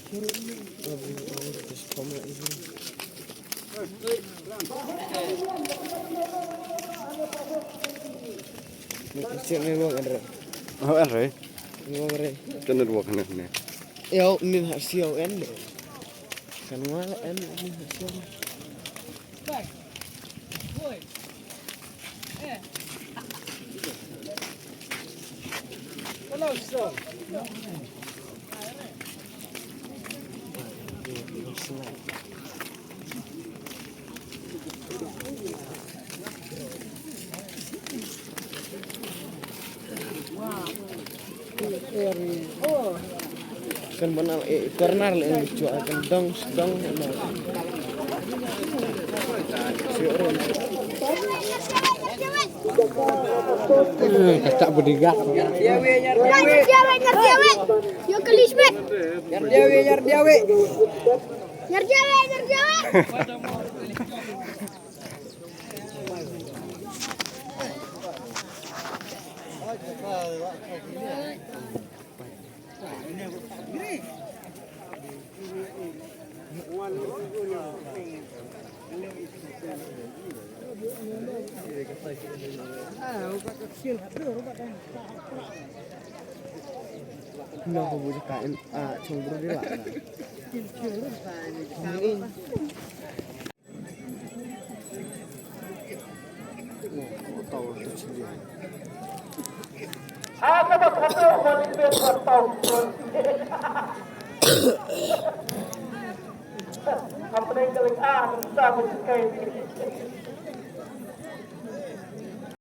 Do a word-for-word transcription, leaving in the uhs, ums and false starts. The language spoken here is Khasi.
Oh, en re. Kan network ne ne. Yo, min ha sio en re. Kan wala en min ha sio. Kan bana e corner le en bicho kan dong dong. Kata bodyguard. Yo ke list bet. Nyar dia we, nyar dia we.